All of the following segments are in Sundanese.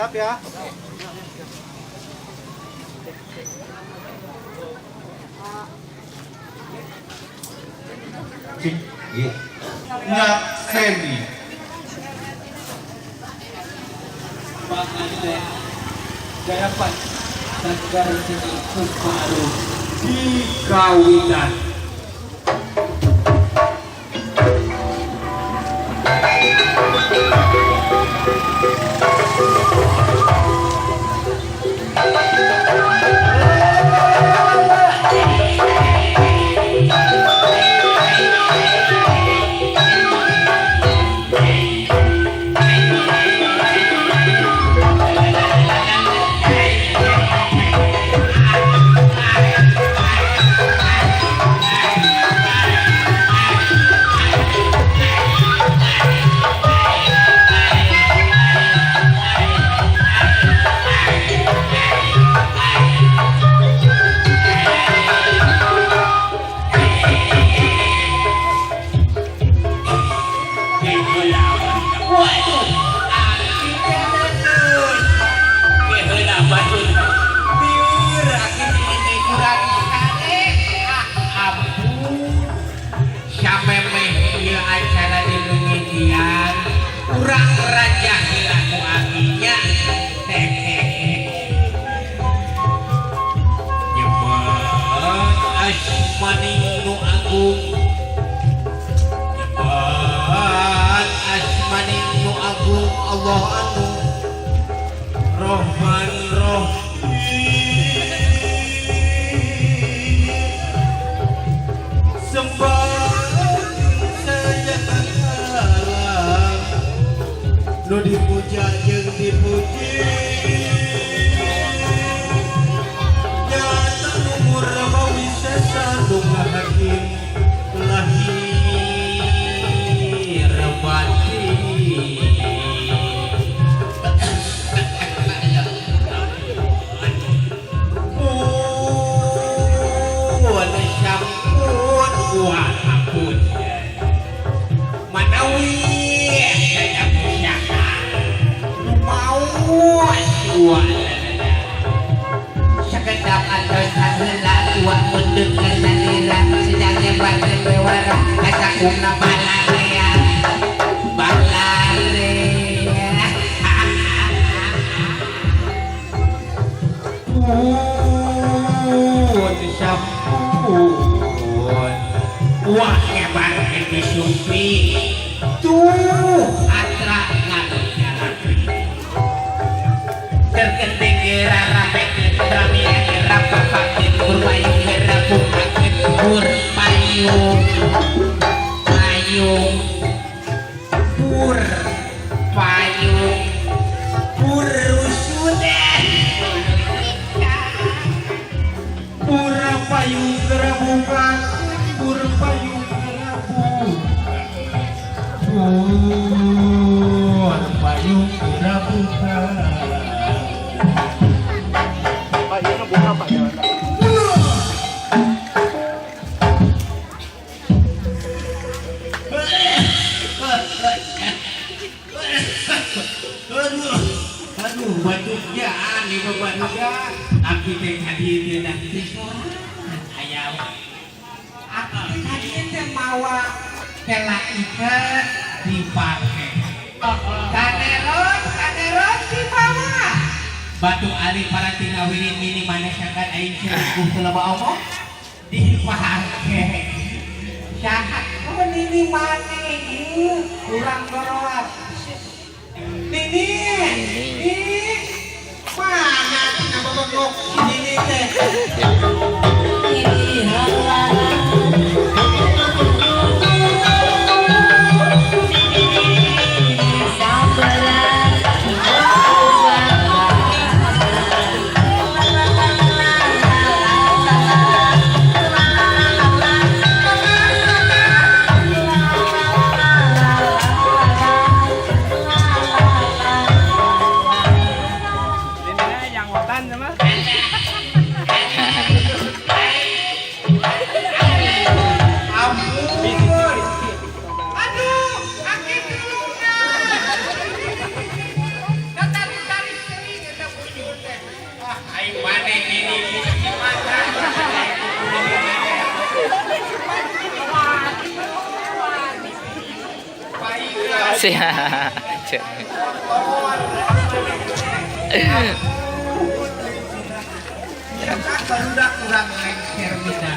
Siap ya. Cik, iya. Nyakseni. Panganten garapan sanggar seni Sukma Arum di kawitan. Allah anu Rohman Rohim sembah sajakan alam nu dipuja jeung dipuji nyata nu murah wisesa nu ngahakim lahir batin. Sekedap atau saheula tua mundut kasadira sedangnya batin bewara kasakumna balarea balarea pun sampun wah hebat itu supi tuh atra ngaduk payung pur payung pur rusune pur payung gerabukan pur payung gerabu pur payung gerabukan. Pak, ini ngebuka Pak jalan. Aduh, batuknya aneh batuknya. Abdi teh tadi teh dah teh sorangan aya. Abdi tadi teh mawa tela iket dipake. Kaneron, kaneron dibawa. Batu ali paranti ngawirin mini maneh sangkan aing selingkuh teu loba omong dipake. Saha nini maneh ieu urang gorowas. Nini, nini, mana tina bebegok si Nini teh? Nininya yang otan sama. Siap. Barudak urang lengser mina.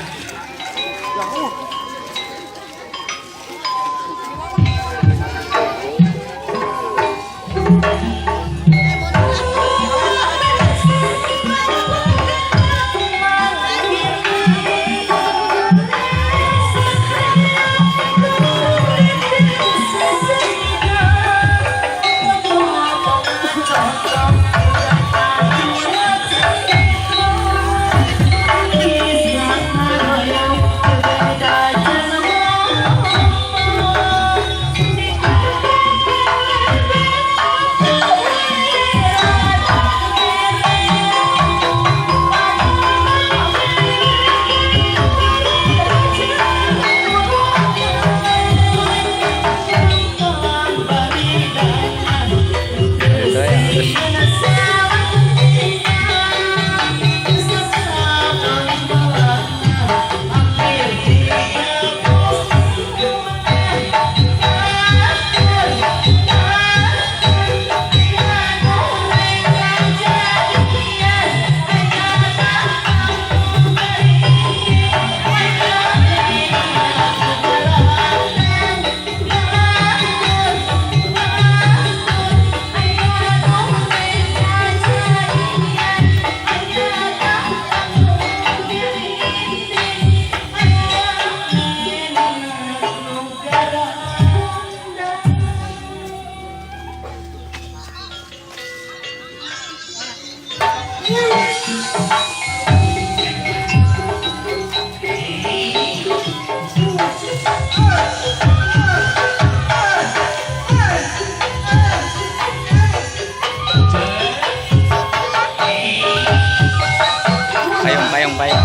Itu ya. Payung, payung, payung.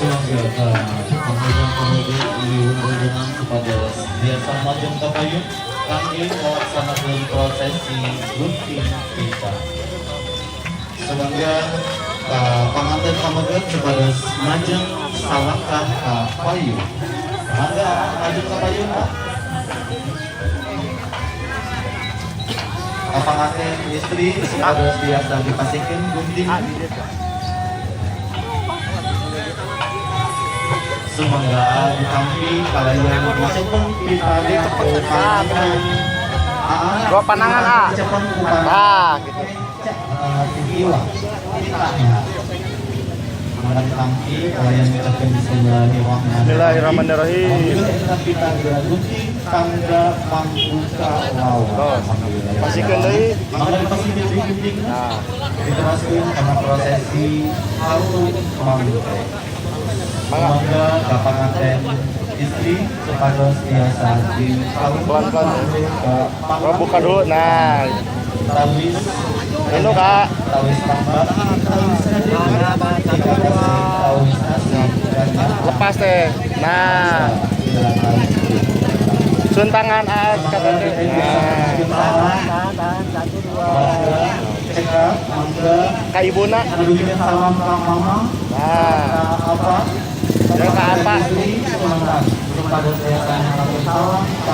Sumangga penghubung-penghubung hubungan kepada biasa majeng kapayun kangge melaksanakan prosesi gunting pita. Sumangga panganten pameget kepada majeng salangkah kapayun. Mangga majeng kapayun Pak. Panganten istri supados biasa dipastikan gunting. Sumangga ditampi kalayan dicepeng pitane panangan. Dua panangan, ah. Dicepeng ku panangan. Nah, gitu. Iwa pitanya. Mangga ditampi kalayan dicepeng bismillahirrahmanirrahim. Bismillahirrahmanirrahim. Alhamdulillah kita gunting tangga mangkuka lawa. Pasikeun deui. Mangga dipasikeun deui guntingna. Nah, Diteruskeun kana prosesi harum mangke. Mangga ka panganten istri supados biasa di Pelan-pelan. Oh, buka dulu. Nah, Tawis ini Kak. tawis tambah tawis tawis asih Lepas teh. Nah, sun tangan ah kata teh. Nah, Cekap, mangga, ka ibuna. aduhin salam ka mama, Nah, ka apa, Ya, ka apa?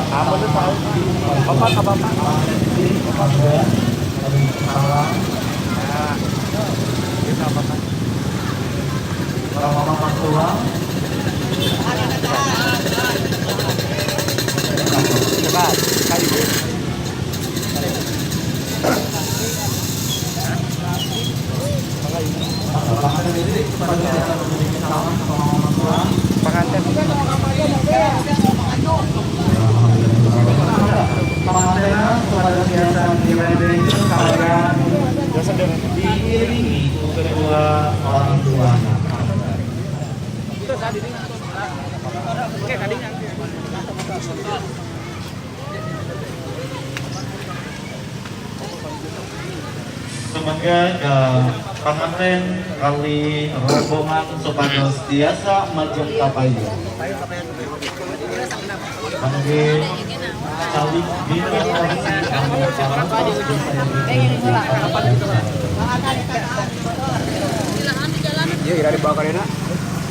Apa tuh tahu? Bapak ka bapak. Mangga, aduhin salam Nah. Itu apa kan? ka mama mertua. Coba ka ibu. Panganten istri supados biasa memberikan salam ke mama mertua. Pengantin. Pangantena supados biasa diwedehin kalian Biasa deh. diiringi kedua orang tuanya. Semoga ke panganten kali rombongan supados tiasa majeng kapayun. Mangge calik dina orsi anu parantos Iya, ira dibawa karena.